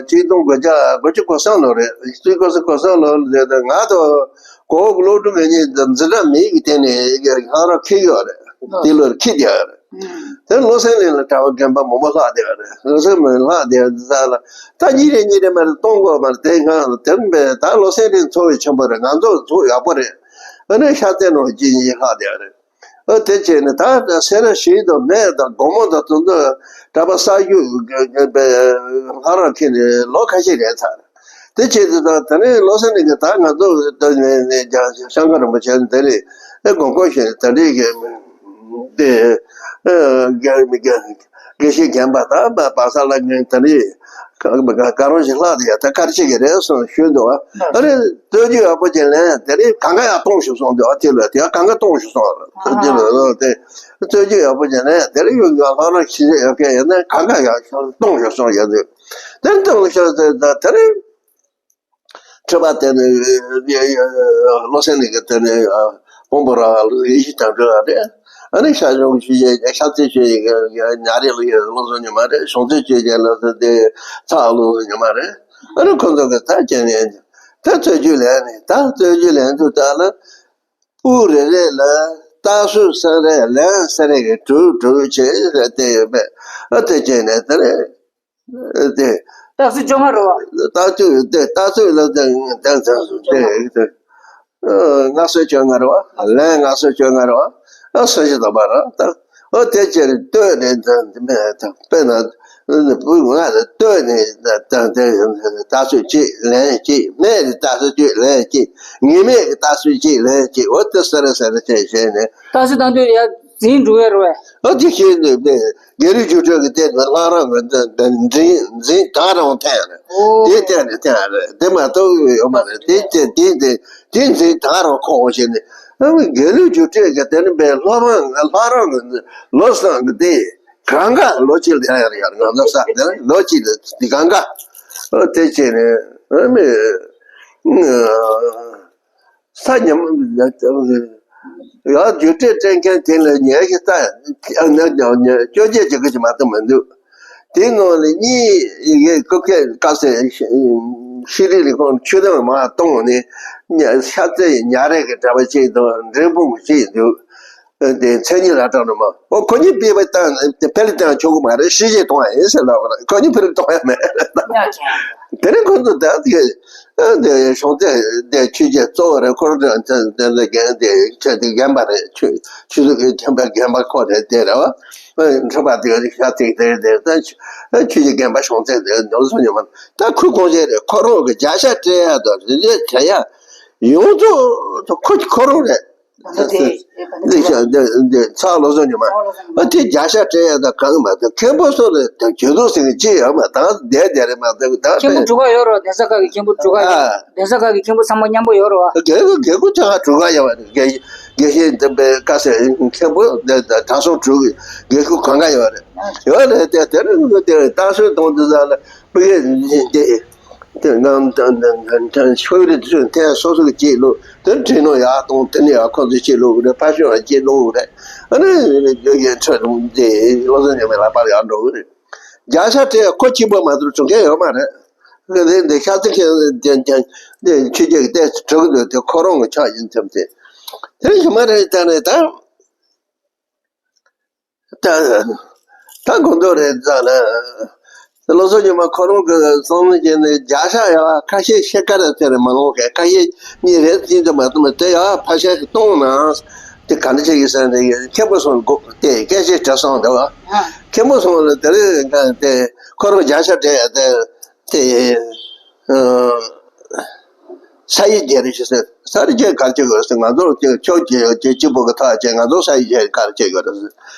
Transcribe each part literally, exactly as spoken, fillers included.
ཆིག་སྟོང་དགུ་བརྒྱ་དགུ་བཅུ་གོ་གསུམ་ལོ་རེད། ཆིག་སྟོང་དགུ་བརྒྱ་གོ་གསུམ་ལོ་རེད། ང་དང་གོ་བོ་གི་སློབ་ཕྲུག་ངེད་གཉིས་འཛིན་གྲྭ་མིང་གི་སྟེང་ནས་ལྷ་རམས་འཁེལ་ཡོད་རེད། དེ་ལོར་འཁེལ་བསྡད་ཡོད་རེད། དེ་བློ་གསལ་གླིང་ལ་གྲྭ་པ་རྒན་པ་མང་པོ་ལྷག་བསྡད་ཡོད་རེད། བློ་གསལ་གླིང་ལྷག་བསྡད་ཡོད་ས་ལ་ད་གཉིས་རེ་གཉིས་རེ་མ་རེད། གཏོང་དགོས་མ་རེད། དེ་སྔ་དེ་རིང་པས་ད་བློ་གསལ་གླིང་ཚོ་བའི་ཆེན་པོ་རེད། ང་ཚོ་ཚོ་ཡག་པོ་རེད། ཨ་ནི་ཤ་ཚའི་ནང་གཅིག་གཉིས་ལྷག་བསྡད་ཡོད་རེད། ཨ་དེ་བྱས་ནས་ད་སེ་ར་བྱེས་དང་སྨད་དང་སྒོ་མོ་དང་དེ་ཚོ་གྲྭ་པ་གསར་ཞུགས་ལྷ་རམས་འཁེལ་ནས་ལོ་ཁ་ཤས་རེད་ཚར། དེ་བྱས་དུས་ད་དེ་ནས་བློ་གསལ་གླིང་གི་ད་ང་ཚོ་ད་ནས་ནས་ཀྱང་ཤང་ཀ་རིན་པོ་ཆེ་དེ་ནས་ཨེ་དགོངས་སྐོར་ཞུས་ནས་དེ་འདྲའི་གི་དེ་ཨ་དགེ་དགེ་དགེ་བཤེས་རྒན་པ་ད་པ་པ་ས་ལ་ངན་དེ་ནས་ག་ག་རང་ཞིག་ལྷག་དེ་ཡ་ད་ག་རེ་བྱེད་ཀྱི་རེད་གསུངས་ཞུས་འདུག་ཨ་ནི་རྩོད་རྒྱུ་ཡག་པོ་ཅིག་ལེན། དེ་ནས་གང་ག་ཡང་གཏོང་ཞུ་གསུངས་འདུག་ཨ་དེ་ལ་དེ་ཡང་གང་ག་གཏོང་ཞུ་གསུངས་རེད། དེ་ལ་དེ་རྩོད་རྒྱུ་ཡག་པོ་ཅིག་ལེན། དེ་ལ་ཡོད་ཡོད་ལྷག་རང་ཤི་ཡོད་མཁན་ཡོད་ན་གང་ག་ཡང་གཏོང་ཞུ་གསུངས་ཡོད་འདུག་དེ་ནས་གཏོང་ཞུ་དེ་ནས། ཁྲི་པ་དེ་ནི་བློ་སེང་ནི་གི་དེ་ནི་དཔོན་པོ་ར་ལུ་ཡེ་ཤེས་དམ་ཆོས་ར་རེད། ཨ་ནི་ཤ་ཞོང་ཆུ་ཡེ་ཤ་ཚེ་ཆུ་ཡེ་ཉ་རེ་ལུ་ཡེ་བློ་བཟང་ཉི་མ་རེད། ཞོང་ཚེ་ཆུ་ཡེ་ལ་དེ་ཚ་བློ་བཟང་ཉི་མ་རེད། ཨ་ནི་ཁོ་ཚོ་གི་ད་ཁྱེད་ནི་ད་རྩོད་རྒྱུ་ལས་ནི་ད་རྩོད་རྒྱུ་ལས་དུ་ད་ལ་སྤུ་རེ་རེ་ལ་རྟ་སུ་ས་རེ་ལན་ས་རེ་གི་གྲུ་གྲུ་བྱེད་རེ་དེ་ཡོད་པས། ཨ་དེ་བྱས་ནས་དེ་རེད། དེ། སྟག་གཟིག་བཅོ་ལྔ་རེད་བ། སྟག་གཟིག་དེ་སྟག་གཟིག་ལ་དེ་དེ་དེ་དེ་ལྔ་བཅུ་ང་རེད་བ། ལན་ལྔ་བཅུ་ང་རེད་བ། ཨ་སུ་ཞིག་དང་པ་ར་ད། ཨོ་དེ་ཅེར་ལྟོས་ནས་དེ་དེ་མེད་དེ་དཔེར་ན་བུ་ང་ལ་ལྟོས་ནས་དེ་དེ་སྟག་གཟིག་གཅིག་ལན་གཅིག་སྨད་ནས་སྟག་གཟིག་གཅིག་ལན་གཅིག་ངེས་མེད་ཀྱི་སྟག་གཟིག་གཅིག་ལན་གཅིག་ཨོ་དེ་ས་ར་ས་ར་བྱས་བྱས་ནས། སྟག་གཟིག་བཏང་དུས་ཡ་འཛིན་འགྲོ་ཡ་རེད་བས། ཨ་དེ་ཤེས་འདོད་པས། དགེ་ལུགས་རྒྱུགས་སྤྲོད་ཀྱི་སྟེང་དུ་བླ་རབས་ཀྱི་འཛིན་འཛིན་དག་རང་འཐེན་རེད། ཨོ། དེ་སྟེང་ནས་འཐེན་རེད། དེ་མ་གཏོགས་ཡོད་མ་རེད། དེ་དེ་དེ་དེ་དེ་འཛིན་དག་རང་ཁོག་ཞེས་ནས། ཨ་དགེ་ལུགས་རྒྱུགས་སྤྲོད་ཀྱི་དེ་ནི་པའི་བླ་མ་བླ་རབས་ཀྱི་ལོ་གསུམ་གྱི་དེ་གང་ག་ལོ་གཅིག་ལ་ཡར་ཡར་ང་ཚོ་ས་དེ་ལོ་གཅིག་ལ་དེ་གང་ག་ཨ་དེ་བྱས་ནས་ཨ་མི། ས་ཉམས་ཡང་རྒྱུ་འབྲས་སྤྲད་མཁན་དེ་ལ་ཉལ་ཞིག་ལྟ་བཅོ་བརྒྱད་ཅིག་གི་མ་གཏོགས་མི་འདུག་དེའི་ནང་ལ་གཉིས་ཡེ་ཀུ་ཁེ་ཀ་སེ་ཤི་རི་ལི་ཁོང་ཆུ་དྭངས་མ་གཏོང་ནས་ཤ་ཚའི་ཉ་རེ་གི་གྲྭ་པ་གཅིག་དང་འབྲས་སྤུངས་གཅིག་འདུག་དེ་མཚན་ཉིད་ལ་སྐྲག་ནས་མ་ཨོ་ཁོ་གཉིས་ཕེབས་པ་བཏང་ཕེ་ལི་བཏང་ཆོག་གི་མ་རེད། ཤི་རྗེས་གཏོང་ཡ་ཡིན་ཟེར་ལབ་པ་རེད། ཁོ་གཉིས་ཕེ་ལི་གཏོང་ཡ་མེད། དེ་རིང་ཁོ་ཚོ་ད་དེ་ཨ་དེ་གཞུང་དེ་དེ་ཆོས་རྗེ་གཙོ་བོ་རེད། ཁོ་རང་དེ་དེ་དེ་རྒན་དེ་ཆོས་དེ་རྒན་པ་རེད། ཆོས་ཆོས་ལུགས་ཀྱི་ཁྱིམ་པ་རྒན་པ་ཁོ་རེད། དེ་རེད་བ། ཨ་འཁྲུག་པ་དེ་ཤ་ཚིག་དེ་དེ་ད་ཆོས་ཀྱི་རྒན་པ་གཞུང་དེ་དེ་འདོན་སོང་ཉོ་མ་ད་ཁོ་གོང་ཆེན་རེད། ཁོ་རང་གི་རྒྱ་ཤ་སྤྲད་ཡ་དང་རི་རྒྱ་བྱ་ཡ་ཡོངས་རྫོགས་ཁོ་ཁོ་རང་རེད། འདི་ཤ་འདི་འདི་ཚ་ལོ་སོ་ཉི་མ། ཨ་དེ་རྒྱ་ཤ་སྤྲད་ཡ་ད་གང་མ་ད་མཁན་པོ་སོ་ལ་ད་ཇོ་དུ་སེང་གེ་ཅི་ཡོད་མ་ད་བསྡད་བསྡད་རེད་མ་ད་ད་མཁན་པོ་དྲུག་ག་ཡོད་རོ། གདན་ས་ཁག་གི་མཁན་པོ་དྲུག་ག་ཡོད། ཨ། གདན་ས་ཁག་གི་མཁན་པོ་ཚང་མ་མཉམ་པོ་ཡོད་རོ། རྒྱལ་པོ་རྒྱལ་པོ་ཅང་དྲུག་ག་ཡོད་རེད། དགེ་དགེ་བཤེས་འདི་པའི་བཀའ་སྲས་མཁན་པོ་འདི་ད་དྲང་སྲོང་དྲུག་གི་རྒྱལ་པོ་གང་ག་ཡོད་རེད། ཡོད་རེད། དེ་དེ་རིང་དེ་རྟ་སོའི་དོང་འདི་ས་ལ་སྤུ་གེ་འདི། དེ་ནང་ཆོས་རིག་དེ་ཚོས་ཐེངས་སོ་སོ་གི་སྐྱེས་ལོ་དེ་འདྲེ་ནོ་ཡག་གཏོང་དེ་ནས་ཡག་ཁོང་ཚོས་སྐྱེས་ལོ་རེད། ཕ་ཤོད་ཡང་སྐྱེས་ལོ་རེད། ཨ་ནི་ཡོད་ཡོད་ཚོད་དེ་བློ་བཟང་ཉི་མའི་ལག་པར་ཡར་འགྲོ་གི་རེད། རྒྱ་ཤ་སྤྲད་ཁོ་གཅིག་པོ་མ་གཏོགས་བྱུང་མཁན་ཡོད་མ་རེད། དེ་འདི་ཤ་ཚ་མཁན་དེ་དེ་ཆོས་རྒྱལ་གྱི་ལྟས་གྲུབ་འདུག་དེ་ཁོ་རང་གི་ཆགས་ཡིན་ཙམ་དེ་དེ་ཡོད་མ་རེད། ད་ནས་ད། ད་ད་དགོངས་དོན་རེད་ཙང་ལ། བློ་བཟང་ཉི་མ་ཁོ་རང་གི་བསམ་བློ་བྱས་ནས་རྒྱ་ཤ་ཡ་ཁ་ཤས་ཤེས་ཀ་ར་དེ་རེད་མ་ལོངས་མཁན་ཁ་ཤས་གཉིས་རེད་ཅིག་འདི་མ་གཏོགས་དེ་ཡ་ཕ་ཤ་ཞིག་གཏོང་ན་དེ་ག་འདྲ་ཅིག་ཡིན་ཟེར་ནས་མཁན་པོ་སོང་དགོས་དེ་སྐད་ཆ་དྲི་སོང་འདུག་མཁན་པོ་སོང་ལ་དེ་རེད་དེ་ཁོ་རང་རྒྱ་ཤ་སྤྲད་ཡ་དེ། དེ། ཨ། ས་ཡི་རྒྱལ་རེད་ཞེས་ཟེར། ས་རི་རྒྱལ་གར་སྐྱེ་དགོས་ཟེར། ང་ཚོར་ཅིག་ཕྱོགས་ཀྱི་ཅིག་གཅིག་པོ་གི་ཐག་བཅད། ང་ཚོ་ས་ཡི་རྒྱལ་གར་སྐྱེ་དགོས་རེད་ཟེར།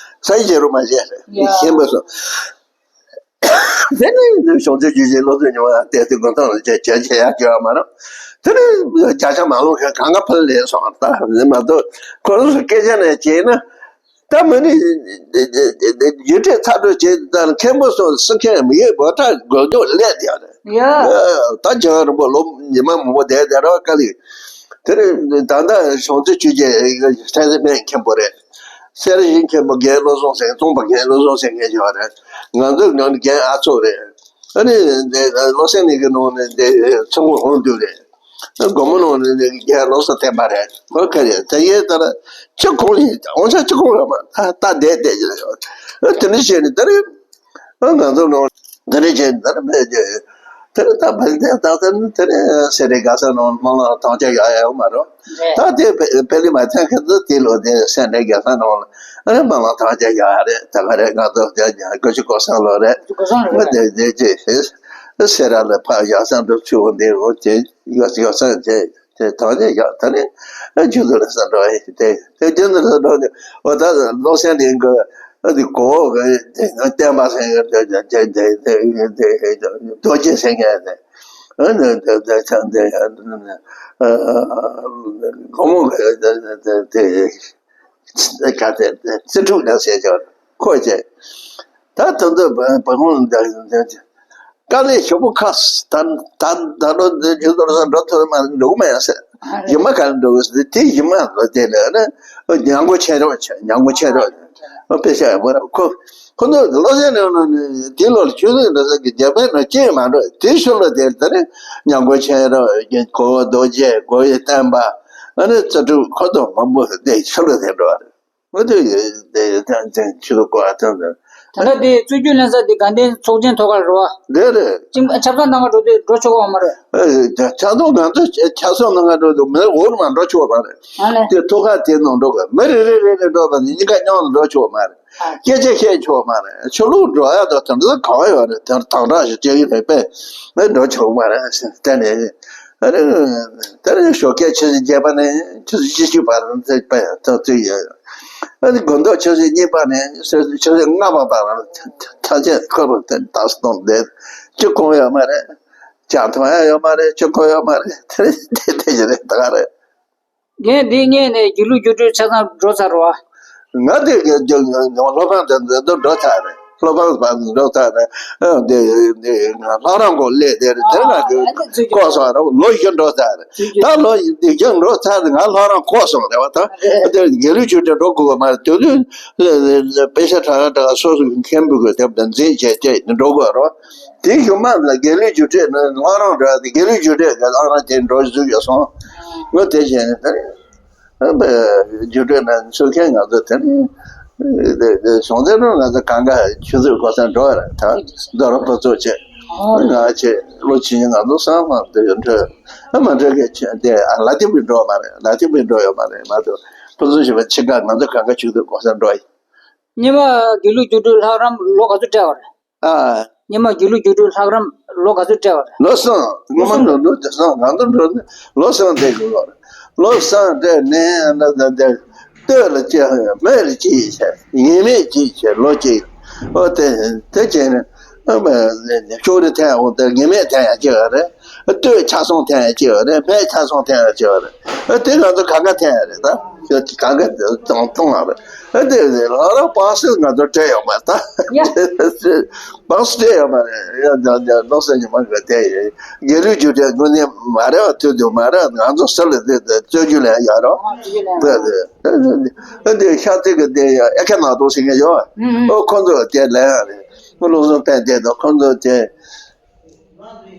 ས་ཡི་རྒྱལ་རུ་མ་བྱས་ཟེར། ཡ། ཤེས་པ་སོ། དེ་ནི་བྱུང་ཚེ་རྒྱུད་ཀྱི་བློ་ཚོད་ཉུང་བ་བལྟས་ཏེ་དགུན་ཐང་ལ་བྱས་བྱས་བྱས་ཡག་གི་ཡོད་མ་རེད། དེ་ནི་བརྒྱ་ཆ་མ་ལོངས་མཁན་གང་ག་ཕར་ལས་སོང་ད་ནི་མ་གཏོགས་ཁོ་རང་ཚོ་སྐད་ཆ་ནས་བྱས་ན། ད་མི་ནི་ཡུལ་གྲལ་ཚ་དྲོད་བྱེད་དང་མཁན་པོ་སོགས་སྲིད་མཁན་མི་ཡོད་པོ་ད་དགོས་འདུག་ལས་དེ་ཡང་རེད། ཡ། ད་རྒྱལ་བ་རིན་པོ་ལོ་ཉི་མ་མང་པོ་བསྡད་བསྡད་ར་བ་དཀའ་ལས། དེ་ནི་ད་ལྟ་བྱང་རྩེ་ཆོས་རྒྱལ་ཐེག་ཆེན་པའི་མཁན་པོ་རེད། སེ་ར་བྱེས་མཁན་པོ་རྒན་བློ་བཟང་ཟེར་མཁན་ཙོང་པ་རྒན་བློ་བཟང་ཟེར་མཁན་ཅིག་ཡོད་རེད། ང་ཚོའི་ནང་ནས་རྒན་ཨ་ཚོགས་རེད། ཨ་ནི་འདི་བློ་སེང་གཉིས་ཀྱི་ནང་ནས་འདི་ཚོང་གི་འོང་དུས་རེད། སྒོར་མོ་ནང་ནས་འདི་རྒྱལ་ལོ་སོ་བསྟན་པ་རེད། ཨོ་ཁ་རེད། དེ་ཡས་ལྟར་ཅི་གོང་ཡིན་འོང་ཆ་ཅི་གོང་ཡོད་མ་ད་ལྟ་བསྡད་བསྡད་ཀྱི་རེད། ཨ་དེ་འདྲ་བྱས་ནས་ད་རེད། ཨ་ང་ཚོ་ནང་དེ་འདྲ་བྱས་ནས་ད་རེད་མེད་ཀྱི། དེ་ནི་ད་བལ་དེ་ད་ལྟ་ནི་དེ་ནི་སེ་རའི་དགའ་ས་ནང་སྨོན་ལམ་ཐང་ཆ་ཡག་ཡོད་མ་རེད། རེད། ད་དེ་ཕེ་ཕེ་ལི་མ་ཐན་ཁ་ཚོ་དེ་ལོ་དེ་སེ་རའི་དགའ་ས་ནང་ཨ་ནི་སྨོན་ལམ་ཐང་ཆ་ཡག་རེད། ད་ག་རེད། ང་ཚོ་དེ་དགུ་བཅུ་གོ་གསུམ་ལོ་རེད། གོ་སོང་རེད། ང་དེ་དེ་ཅི་སེ་ར་ལ་ཕ་ཡག་ས་འགྲོ་ཆུ་བོ་འདི་འོ་དེ་ཡག་ཡག་ས་དེ་དེ་ཐང་ཆ་ཡག་ད་ནི་ཨ་རྒྱུ་ཚོ་ལ་ས་འགྲོ་ཡི་དེ་དེ་རྒྱུ་ཚོ་ལ་ས་འགྲོ་ནི་འོ་ད་ལོ་སེང་ལིང་གི་ཨ་དེ་གོ་གི་དེ་བསྟན་པ་སེང་གི་དེ་དེ་དེ་དེ་དེ་རྡོ་རྗེ་སེང་གེ་དེ་ཨ་ནི་དེ་དེ་ཚང་དེ་ཨ་ཨ་ཨ་སྒོར་མོ་གི་དེ་དེ་དེ་ག་དེ་དེ་རྩི་ཕྲུག་ནང་བཤད་ཀྱང་ཁོ་བྱས། ད་དེ་ཚོ་བ་བ་མོ་འདི་དཀའ་ལས་ཞེ་པོ་ཁག་ད་ད་ད་ལོ་འདི་རྒྱུ་ཚོར་ས་འགྲོ་ཐུབ་མ་འགྲོ་གི་མ་ཡིན་ཟེར། ཡུལ་མ་ག་ལ་འགྲོ་གི་ཟེར། དེ་ཡུལ་མ་ལ་དེ་ལ་ནི་ཉམས་མགོ་ཆེ་རོགས་བྱས། ཉམས་མགོ་ཆེ་རོགས་དཔེ་ཆ་ཡག་པོ་ར་ཁོ་ཁོ་ཚོ་ལོ་ཟེར་ནས་ནི་དེ་ལོ་ཆུ་ཚོད་འགྲོ་ས་གི་རྒྱ་བལ་ནང་སྐྱེས་མ་འགྲོ། དེ་ཤུལ་ལ་དེ་ལ་ད་ནི་ཉམས་མགོ་ཆེ་རོགས་གོ་བོ་རྡོ་རྗེ་གོ་བོའི་བསྟན་པ་ཨ་ནི་རྩ་དྲུག་ཁོ་ཚོ་མང་པོ་དེ་ཤུལ་ལ་དེ་འགྲོ་བ་རེད། ཨ་དེ་དེ་ཐང་ཆེན་ཆུ་ཚོད་བརྒྱད་ཐང་དང་། ད་ལྟ་དེ་རྩོད་རྒྱུགས་ལེན་ས་དེ་དགའ་ལྡན་ཚོགས་ཆེན་ཐོག་ཁར་རེད་བ། དེ་རེད། ཅིང་ཆབ་གསང་ནང་ག་འགྲོ་དུས་འགྲོ་ཆོག་གི་ཡོད་མ་རེད། ཨ་ཆབ་གསང་ང་ཚོ་ཆབ་གསང་ནང་ག་འགྲོ་དུས་མི་འོག་མ་འགྲོ་ཆོག་པ་རེད། ཨ་ལས། དེ་ཐོག་ཁ་དེ་ནང་འགྲོ་གི་མི་རེ་རེ་རེ་རེ་འགྲོ་བ་ནི་གཉིས་ཀ་མཉམ་དུ་འགྲོ་ཆོག་མ་རེད། ཨ། སྐད་ཆ་བཤད་ཆོག་མ་རེད། ཆོས་ལུགས་འགྲོ་ཡ་དང་དེ་འདྲ་གང་ཡོད་རེད། དེ་དམ་དྲག་ཞིག་བྱེད་ཀྱི་རེད་པས་མི་འགྲོ་ཆོག་མ་རེད། དེ་ནས། ཨ་ནི་དེ་ནི་ཞོགས་ཀས་ཆུ་ཚོད་བརྒྱད་པ་ནས་ཆུ་ཚོད་བཅུ་གཅིག་བར་དུ་ཚོད་དཔག་ཡང་ཚོད་ཚོད་ཡོད། ཨ་ནི་དགོང་དྲོ་ཆུ་ཚོད་གཉིས་པ་ནས་ཆུ་ཚོད་ལྔ་པ་བར་ཐ་ཆད་ཁོ་རང་དེ་དག་སྟོང་བསྡད་ཅི་གང་ཡོད་མ་རེད། ཇ་འཐུང་ཡ་ཡོད་མ་རེད། ཆུ་ཁོལ་ཡོད་མ་རེད། དེ་དེ་དེ་ཡོད་རེད། ད་ག་རེད། རྒན་འདི་སྔས་ནས་དགེ་ལུགས་རྒྱུགས་སྤྲོད་ཆ་ཚང་འགྲོ་ཚར་རོ། ང་དེ་གི་སློབ་འབངས་དེ་འདི་འགྲོ་ཚར་རེད། སློབ་འབངས་བར་འགྲོ་ཚར་རེད། ཨ་འདི་འདི་ང་ལྷ་རམས་གོ་སླེབས་དེ་རེད། དེ་ང་གི་ཨ་ནི་ཚུད་ཀྱི་ལྐོག་སོང་རེད། ལོ་བཞི་འགྲོ་ཚར་རེད། ཚུད་ཀྱི་ད་ལོ་འདི་བཞི་འགྲོ་ཚར་རེད། ང་ལྷ་རམས་ལྐོག་སོང་རེད་བ། ད་རེད། དེ་དགེ་ལུགས་རྒྱུགས་སྤྲོད་འགྲོ་དགོས་པ་མ་རེད། དེ་དུས་དཔེ་ཆ་གྲགས་ག་གྲགས་ག་སོ་སོ་གི་མཁན་པོ་གི་དེབ་དང་འཛིན་བྱས་བྱས་འགྲོ་དགོས་རེད། དེ་གཞུག་མ་ལ་དགེ་ལུགས་རྒྱུགས་སྤྲོད་ནི་ལྷ་རམས་འགྲོ་ཡ་དེ་དགེ་ལུགས་རྒྱུགས་སྤྲོད་ཀྱི་ལྷ་རམས་དེ་འགྲོ་བཟོས་ཡོད་སོང་། ངོ་དེ་བྱས་ནས་དེ་རྒྱུགས་སྤྲོད་ནང་ཚུད་མཁན་ང་ཚོ་དེ་ནི་གཞུང་དེ་རུ་ང་ཚོ་གང་ག་ཆུ་ཚོད་གོ་ས་འགྲོ་བ་རེད། ད་རྡོ་ར་ཕུ་ཚོགས་བྱས་ང་བྱས་ལོ་ཕྱི་ཉིན་ང་ཚོ་སང་མ་དེ་འགྲོ་ཨ་མ་འགྲོ་གི་ཆེ་དེ་ཨ་ལ་ཏི་བི་འགྲོ་མ་རེད། ལ་ཏི་བི་འགྲོ་ཡོད་མ་རེད། མ་གཏོགས་ཕུ་ཚོགས་བྱས་པ་ཕྱི་ག་ང་ཚོ་གང་ག་ཆུ་ཚོད་གོ་ས་འགྲོ་ཡི། སྔོན་མ་དགེ་ལུགས་རྒྱུགས་སྤྲོད་ལྷ་རམས་ལོ་ག་ཚོད་སྤྲད་པ་རེད། ཨ། སྔོན་མ་དགེ་ལུགས་རྒྱུགས་སྤྲོད་ལྷ་རམས་ལོ་ག་ཚོད་སྤྲད་པ་རེད། ལོ་གསུམ། སྔོན་མ་ལོ་ལོ་དེ་གསུམ། ང་ཚོ་འགྲོ་ནི་ལོ་གསུམ་དེ་དགོས་པ་རེད། ལོ་གསུམ་སྤྲད་ནས་ན་ད་དེ་སྟོད་ལ་སྐྱེས། སྨད་ལ་སྐྱེས་བྱས། ངེས་མེད་སྐྱེས་བྱས་ལོ་གཅིག་ཨོ་དེ་དེ་བྱས་ནས་ཨ་མ་ཕྱོགས་རིས་འཐེན་འོང་དེ་ངེས་མེད་འཐེན་ཡང་སྐྱེ་བ་རེད། སྟོད་ཆ་ཚང་འཐེན་ཡང་སྐྱེ་བ་རེད། སྨད་ཆ་ཚང་འཐེན་ཡང་སྐྱེ་བ་རེད། ཨ་དེ་ང་ཚོ་གང་ག་འཐེན་ཡ་རེད། ད་གང་ག་གཏོང་གཏོང་བ་རེད། ཨ་དེ་ལྷ་རམས་པ་སེ་ང་ཚོ་སྤྲད་ཡོད་མ་རེད། ད་ཡ། པ་སེ་སྤྲད་ཡོད་མ་རེད། ཡ་ད་ད་ལོ་གསར་ཉི་མ་ག་དེ་དགེ་ལུགས་རྒྱུགས་སྤྲོད་དངོས་གནས་མ་རེད་བ། ཐུབ་ཐུབ་མ་རེད། ང་ཚོ་སེ་ལ་དེ་དེ་རྩོད་རྒྱུགས་ལེན་ཡ་རོ། ཨ་དེ་དེ་ཨ་དེ་ཤ་ཚིག་གི་དེ་ཡ་ཨེ་ཁ་ནག་ཏོ་ཟེར་མཁན་ཡོད། ཨོ་ཁོ་ཚོ་དེ་ལེན་ཡ་རེད། ཁོ་བློ་བཟང་ཕན་བདེ་དང་ཁོ་ཚོ་དེ།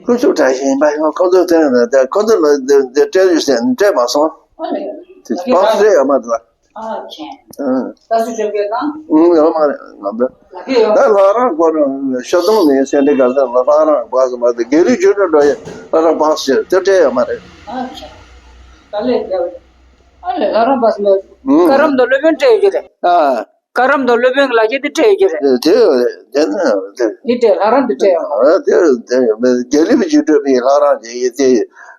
ཀུན་སྤྱོད་དྲག་ཞན་ཡིན་པ་ཡང་ཁོ་ཚོ་དེ་ནི་དེ་ཁོ་ཚོ་ལ་འདི་འདི་སྤྲད་རྒྱུ་ཟེར་ནས་སྤྲད་མ་སོང་། ཨ་ལས། དེ་ཨ་ལས། པང་སྤྲད་ཡོད་མ་རེད། ཨ་ཁྱེད། ཨང་། ད་སུ་སྤྲད་པའི་དང་། ཨང་ཡོད་མ་རེད། ང་ཚོ་ལ་གི་ཡོད། ད་ལྷ་རམས་སྐོར་ཤོ་ཐུང་ནས་སེ་འབྲས་དགའ་ས་ལ་ལྷ་རམས་པ་སུ་མ་དེ་དགེ་ལུགས་རྒྱུགས་སྤྲོད་འགྲོ་ཡི་ལྷ་རམས་པང་སྤྲད་དེ་སྤྲད་ཡོད་མ་རེད། ཨ་ཁྱེད། ད་ལས་རྒྱབ། ཨ་ལས་ལྷ་རམས་པ་སུ་མ། ཨང་། བཀའ་རམས་དང་སློབ་དཔོན་སྤྲད་ཡོད་ཀྱི་རེད། ཨ། བཀའ་རམས་དང་སློབ་དཔོན་གྱི་ལག་ཁྱེར་དེ་སྤྲད་ཡོད་ཀྱི་རེད། དེ་ཡོད་རེད། དེ་ནི་དེ། འདི་སྤྲད། ལྷ་རམས་འདི་སྤྲད་ཡོད་མ་རེད། དེ་དེ་དགེ་ལུགས་རྒྱུགས་སྤྲོད་པའི་ལྷ་རམས་ཀྱི་ཡི་དེ་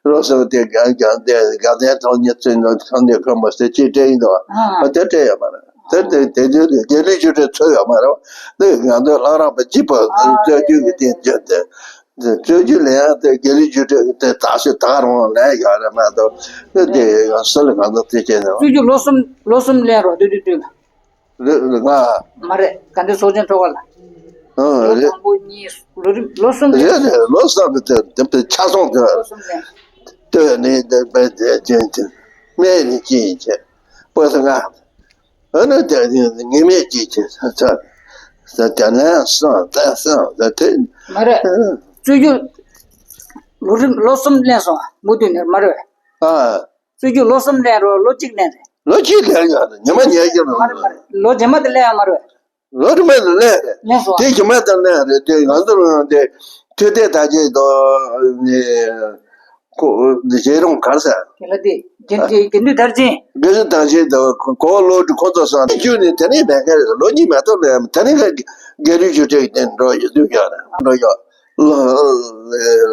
བློ་བཟང་དེ་དགའ་དགའ་དེ་དགའ་ལྡན་ཚོགས་གཉིས་བཙུན་ནོ་ཚོགས་གཉིས་ཁོ་མོ་སེ་ཅིག་སྤྲད་ཡིན་འདུག་ཨ་དེ་སྤྲད་ཡོད་མ་རེད། དེ་དེ་དེ་དུས་དགེ་ལུགས་རྒྱུགས་སྤྲོད་ཚུད་ཡོད་མ་རེད། དེ་ང་ཚོ་ལྷ་རམས་པ་གཅིག་པ་རྩོད་རྒྱུགས་ཀྱི་དེ་བརྗོད་དེ་རྩོད་རྒྱུགས་ལེན་ཡང་དེ་དགེ་ལུགས་རྒྱུགས་སྤྲོད་ཀྱི་དེ་ད་ཤི་ད་རུང་ལེན་ཡོད་རེད་མ་གཏོགས་དེ་དེ་ཡང་སུ་ལ་ང་ཚོ་དེ་བྱས་ནས། རྩོད་རྒྱུགས་ལོ་གསུམ་ལོ་གསུམ་ལེན་རོགས་དུས་དུས་དུས་ལ། རེད་རེད། ང་། མ་རེད། དགའ་ལྡན་ཚོགས་ཆེན་ཐོག་ཁ་ལ། ཨ་ལོ་རེད། དང་པོ་གཉིས་ལོ་རིམ་ལོ་གསུམ་རེད། རེད་རེད། ལོ་གསུམ་གི་དེ་དེ་དེ་ཆ་ཚང་དེ། ལོ་གསུམ་རེད། སྟོད་ནས་དེ་བས་དེ་ཅན་དེ་སྨད་ནས་ཅན་བྱས་པོ་ས་ང་། ཨ་ནི་དེ་ངེས་མེད་ཅན་བྱས་ས་ཚ། ད་དེ་ནས་སོང་ད་སོང་ད་དེ། མ་རེད། ཨ། རྩོད་རྒྱུགས་ལོ་རིམ་ལོ་གསུམ་ལེན་སོང་མུ་མཐུད་ནས་མ་རེད། ཨ། རྩོད་རྒྱུགས་ལོ་གསུམ་ལེན་རོགས་ལོ་གཅིག་ལེན་རེད། ལོ་གཅིག་ལེན་ཡོད་རེད། ཉི་མ་ཉལ་རྒྱུ་རེད། མ་རེད་མ་རེད། ལོ་རྗེས་མ་དེ་ལེན་ཡ་མ་རེད། ལོ་རིམ་པ་ལ་ལེན་རེད། ལེན་སོང་། དེ་རྗེས་མ་དེ་ལེན་རེད། དེ་ང་ཚོ་རང་དེ་འཕྲོད་བསྟེན་དར་རྒྱས་དང་ནི་ཁོ་རྗེས་རུང་གར་ས། དེ་ལ་དེ་དགེ་དགེ་དགེ་འདུན་དར་རྒྱས། དགེ་འདུན་དར་རྒྱས་དང་གོ་ལོ་དྲུག་ཁོ་ཚོ་སོང་། བཅུ་ནི་དེ་ནས་མེད་མཁན་རེད། ལོ་གཉིས་མ་གཏོགས་མེད། དེ་ནས་དགེ་ལུགས་ཆོས་ཁྲིད་ཀྱི་དེ་འགྲོ་ཡོད་དུས་ཡོད་རེད། འགྲོ་ཡོད།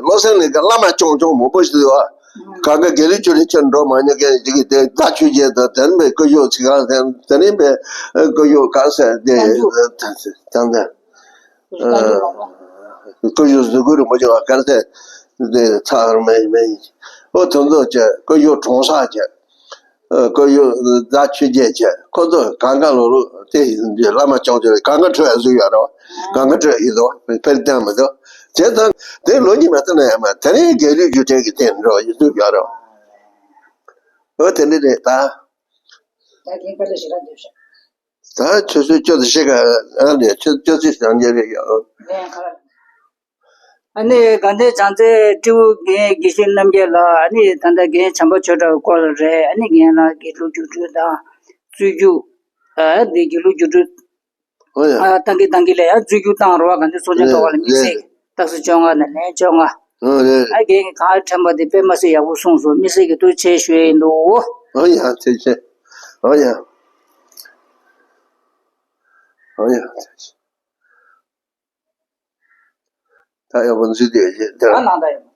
ལོ་སེང་ལས་ཀ་བླ་མ་ཆུང་ཆུང་མང་པོ་ཞིག་ཡོད། གང་ག་དགེ་ལུགས་ཆོས་ཁྲིད་ཆེར་འགྲོ་མ་མྱོང་མཁན་ཞིག་གིས་དེ་ད་ཆོས་རྒྱལ་དང་དེ་ནས་བཀའ་བཞུགས་ཚིག་ཁང་དེ་ནས་བཀའ་བཞུགས་གར་ཟེར་དེ་དང་དེ་བཀའ་བཞུགས་གཟུགས་སྐུ་རིན་པོ་ཆེ་བ་གར་ཟེར་དེ་ཚར་མེད་མེད། ཨོ་དེ་ཚོ་བྱས། བཀའ་བཞུགས་གྲོང་གསར་བྱས། བཀའ་བཞུགས་རྫ་ཆོས་རྒྱལ་བྱས། ཁོ་ཚོ་གང་ག་ལོ་ལོ་དེ་བླ་མ་ཆུང་ཆུང་གང་ག་འཕྲོད་ཡ་བཟོས་ཡོད་རེད། གང་ག་འཕྲོད་ཡིན་འདུག་ཕལ་ཏེ་མི་འདུག་བྱས་ཙང་དེ་ལོ་གཉིས་མ་ཚད་ན་ཡང་མ་དེ་རིང་དགེ་ལུགས་རྒྱུགས་སྤྲོད་ཀྱི་སྟེང་འགྲོ་ཡི་འདུག་ཡོད་རེད། འོ་དེ་འདྲ་རེད་ད། ད་རྒན་དཀའ་ལས་ཞེ་དྲག་འདུག་ཤག་ད་ཆུ་ཚོད་བཅུ་དང་ཕྱེད་ཀ་ཨ་ནི་ཆུ་ཆུ་ཚོད་བྱང་རྒྱལ་རེད་ཡོད། ལན་ཁ། ཨ་ནི་དགའ་ལྡན་བྱང་རྩེ་སྤྲེའུ་རྒན་དགེ་བཤེས་རྣམ་རྒྱལ་ལགས། ཨ་ནི་ད་ལྟ་རྒན་བྱམས་པ་ཆོས་གྲགས་སྐོར་རེད། ཨ་ནི་རྒན་ལགས་དགེ་ལུགས་རྒྱུགས་སྤྲོད་དང་རྩོད་རྒྱུགས། ཨ་འདི་དགེ་ལུགས་རྒྱུགས་སྤྲོད། ཨོ་ཡ། ཨ་བཏང་གི་བཏང་གི་ལས་ཡང་རྩོད་རྒྱུགས་བཏང་རོགས། ག་འདི་གསོ་སྦྱོང་ལྟ་བ་ལ་དམིགས་བསལ་གྱི་རྟགས་གསལ་བཅོ་ལྔ་ནས་ལན་བཅོ་ལྔ། ཨོ་རེད། ཨ་རྒན་གྱིས་གང་ཨ་ཕྲན་པ་དེ་དཔེ་མ་སྲིད་ཡག་པོ་གསུངས་སོང་། དམིགས་བསལ་གྱི་ཐུགས་རྗེ་ཆེ་ཞུ་ཡ་ཡིན་འདུག་ཨོ་ཡ། ཐུགས་རྗེ་ཆེ། ཨོ་ཡ། ཨོ་ཡ། ཐུགས་རྗེ་ཆེ། ད་ཡག་པོ་འཛུལ་བསྡད་ཡོད་ད། ཨ་ནང་ད་ཡོད།